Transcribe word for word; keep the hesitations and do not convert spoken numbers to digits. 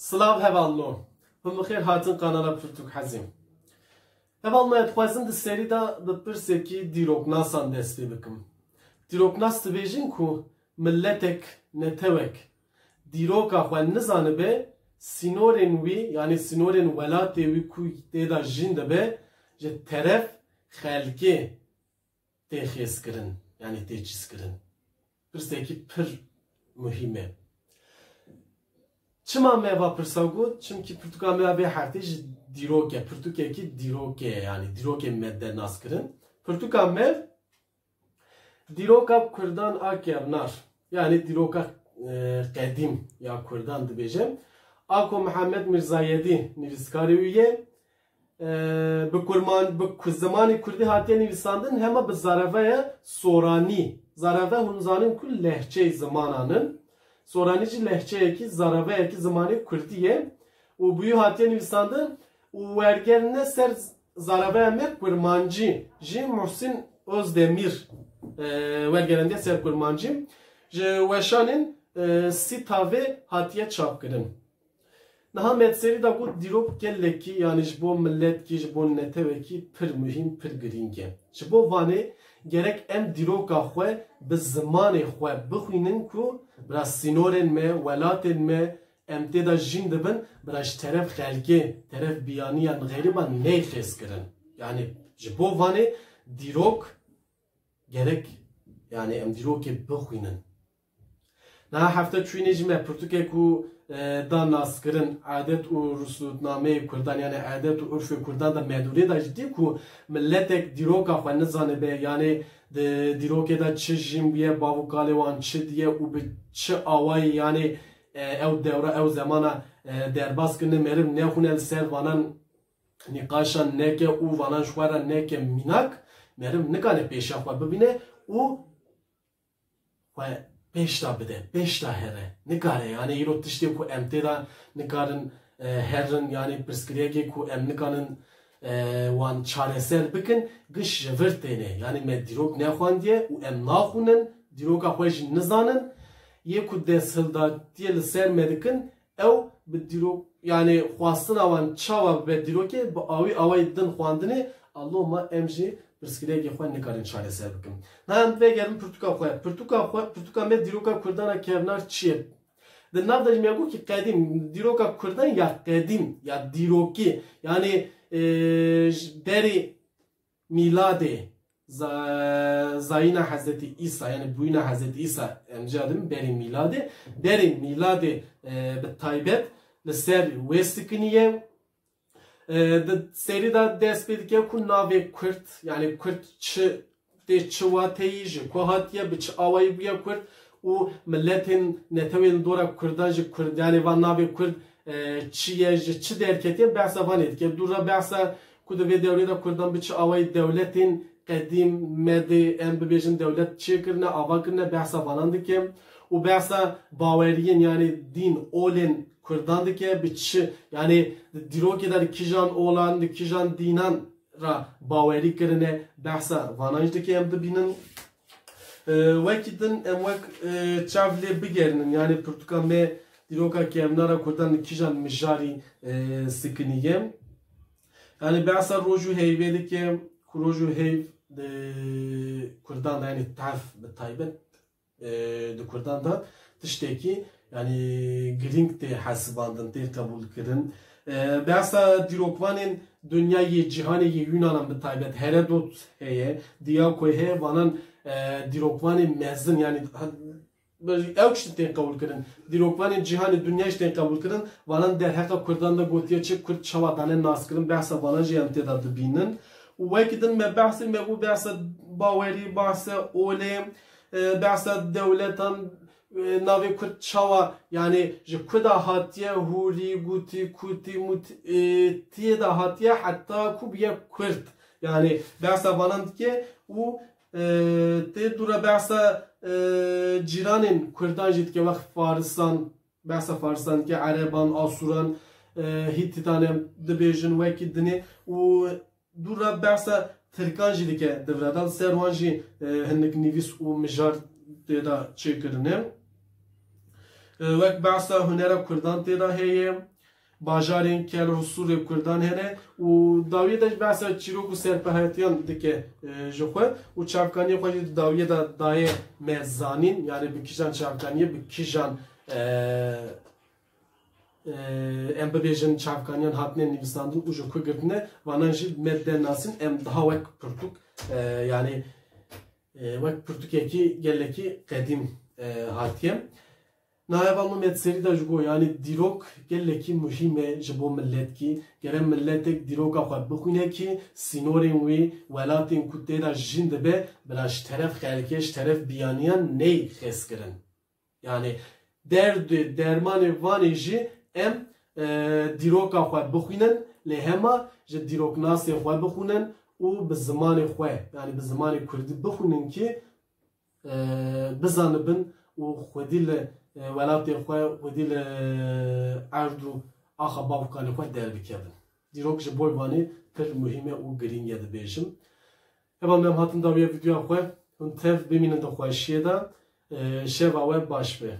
Silav hevalno. Hûn bi xêr hatin kanala Pirtûk Hezî. Hevalno, ez dixwazim di serî de bi pirsekî dîroknasan dest pê bikim. Dîroknas dibêjin ku miletek, netewek dîroka xwe nizanibe, sînorên wî, yanî sînorên welatê wî ku tê de jîn dibe, ji teref xelkê tê xêzkirin, yanî tê çîzkirin. Pirsekî pir muhîm e. Çima me va pirsa got? Çimkî pirtûka me ya vê heftê ji dîrok e, pirtûkekî dîrokê ye, yanî dîrokê me de nas kirin. Pirtûka me dîroka Kurdan a kevnar, yanî dîroka, e, qedîm ya Kurdan dibêje. Ako Mihemed Mîrzayedî nivîskarê wî ye. E, bi kurman-, bi ku-, zimanê kurdî hatiye nivîsandin, hema bi zareveya soranî. Zareve hûn zanin ku lehçeyê zimanan in. Soranî jî lehçeyekî, zareveyekî zimanê kurdî ye. Û bi wî hatiye nivîsandin û wergerine ser zareveya me kurmancî jî Muhsin Özdemir, e, wergerendiye ser kurmancî. Ji weşanên, e, Sîtavê hatiye çapkirin. Niha me di serî de got dîrok gelekî, yanî ji bo miletkî, ji bo netewekî pir muhîm, pir girîng e. Ji bo vanê gerek em dîroka xwe bi zimanê xwe bixwînin ku bira sînorên me, welatên me, em tê de jîn dibin, bira ji teref xelkê, teref biyaniyan, xerîban neyê xêzkirin. Yanî ji bo vanê dîrok gerek, yanî em dîrokê bixwînin. Niha hefte çûyînê jî me pirtûkek ku, e, da naskirin, adet û rûsûtnameyê kurdan, yanî adet û urfê kurdan de me dûrê de jî dî ku miletek dîroka xwe nizanibe, yanî di dîrokê de çi jîn bûye, bav û kalê wan çi diye û bi çi awayî, yanî, e, ew dewra, ew zemana, e, derbas kirine, meriv nexûne li ser vanan nîqaşan neke û vanan ji xwe re neke mînak, meriv nikane pêşiya xwe bibîne û xwe pêş de bide, pêş de here. Nikare, yanî îro tiştê ku em tê de nikarin, e, herin, yanî pirsgirêkê ku em nikarin, e, wan çareser bikin, giş ji vir têne. Yanî me dîrok nexwendiye û em naxwînin, dîroka xwe jî nizanin. Yê ku desthildatiyê li ser me dikin, ew bi dîrok, yanî xwestina wan çawa bibe dîrokê, bi awî awayî din xwendinê, a loma em jî pirsgirêkê xwe nikarin çareser bikin. Niha em vegerin pirtûka xwe. Pirtûka xwe, pirtûka me dîroka Kurdan a kevnar çi ye? Di nav de jî me got ki qedîm, dîroka Kurdan ya qedîm, ya dîrokî, yanî, e, ji berî mîladê, za-, zayîna Hezretî Îsa, yanî bûyîna Hezretî Îsa, em jî adin berî mîladê, berî mîladê, e, bi taybet li ser wê sikiniye. E, di serî de dest pê dike ku navê Kurd, yanî Kurd çi tê, çi wateyî, ji ku hatiye, bi çi awayî bûye Kurd û miletên, netewên dora Kurdan jî Kurd, yanî van navê Kurd, e, çi ye, ji çi derketiye, behsa vanê dike. Dû re behsa ku di vê dewrê de Kurdan bi çi awayî dewletên qedîm, me dê em bibêjin dewlet çêkirine, ava kirine, behsa vanan dike û behsa baweriyên, yanî dîn, olên Kurdan dike, bi çi, yanî di dîrokê de di kîjan olan, di kîjan dînan re bawerî kirine, behsa vanan jî dike em dibînin. E, wekî din em wek, e, çav lê bigerinin, yanî pirtûka me dîroka kevnara Kurdan li kîjan mijarî, e, sikiniye. Yanî behsa roj û heyvê dike, ku roj û heyv di Kurdan de, yanî tev bi taybet, e, di Kurdan de tiştekî, yanî girîng tê hesibandin, tê qebûlkirin. E, behsa dîrokvanên dinyayê, cîhanê yê Yunanan bi taybet Herodot heye, Diakoy heye, vanan, e, dîrokvanên mezin, yanî ew tiştin tên qebûlkirin. Dîrokvanên cîhanê, dinyayê jî tên qebûlkirin. Vanan derheqa Kurdan de gotiye çi, Kurd çawa dane naskirin, behsa vanan jî em tê de dibînin. Û wekî din me behsê, me bû behsa bawerî, behsa olê, e, behsa dewletan, e, navê Kurd çawa, yanî ji ku de hatiye, hûrî, gûtî, kûtî, mût-, e, tiyê de hatiye, heta ku bûye Kurd. Yanî behsa vanan dike û, e, tê dû re behsa, e, cîranên Kurdan jî dike, wext Farisan, behsa Farisan dike, Ereban, Asûran, e, Hîtîtan em dibêjin wekî dinê û dû re behsa Tirkan jî dike, di vira de li ser wan jî, e, hinek nivîs û mijar tê de çêkirine. E, wek behsa hunera Kurdan tê de heye, bajarên kel û sûrê Kurdan hene û dawiyê de jî behsa çîrok û serpehatiyan dike, e, ji xwe û çavkaniyê xwe jî di dawiyê de daye me zanîn, yani bi kijan çavkaniyê, bi kijan, e, e, em bibêjin çavkaniyan hatine nivîsandin û ji ku girtine, vanan jî me de nasin, em daha wek pirtûk, e, yani, e, wek pirtûkekî gelekî qedîm, e, hatiye. Nayê van min serî de ji go, yani dîrok gelekî muhîm e ji bo miletkî. Gere miletek dîroka xwe bixwîne kî sînorên wî, welatên ku tê de jîn dibe, bila ji teref xelkê, ji teref biyaniyan ney xêzkirin. Yani derdê dermanê vanê jî em, e, dîroka xwe bixwînin, lê hema ji dîroknasê xwe bixwînin û bi zimanê xwe, yani bi zimanê kurdî bixwînin kî, e, bizanibin û xwedî li, e, welatê xwe, xwedî li erd û axa bav û kalê xwe derbikevin. Dîrok ji bo vanê pir muhîm e û girîng e dibêjim. Heval me em hatin dawiya vîdyoya xwe. Hûn tev bimînin di xweşiyê de. E, şeva we baş be.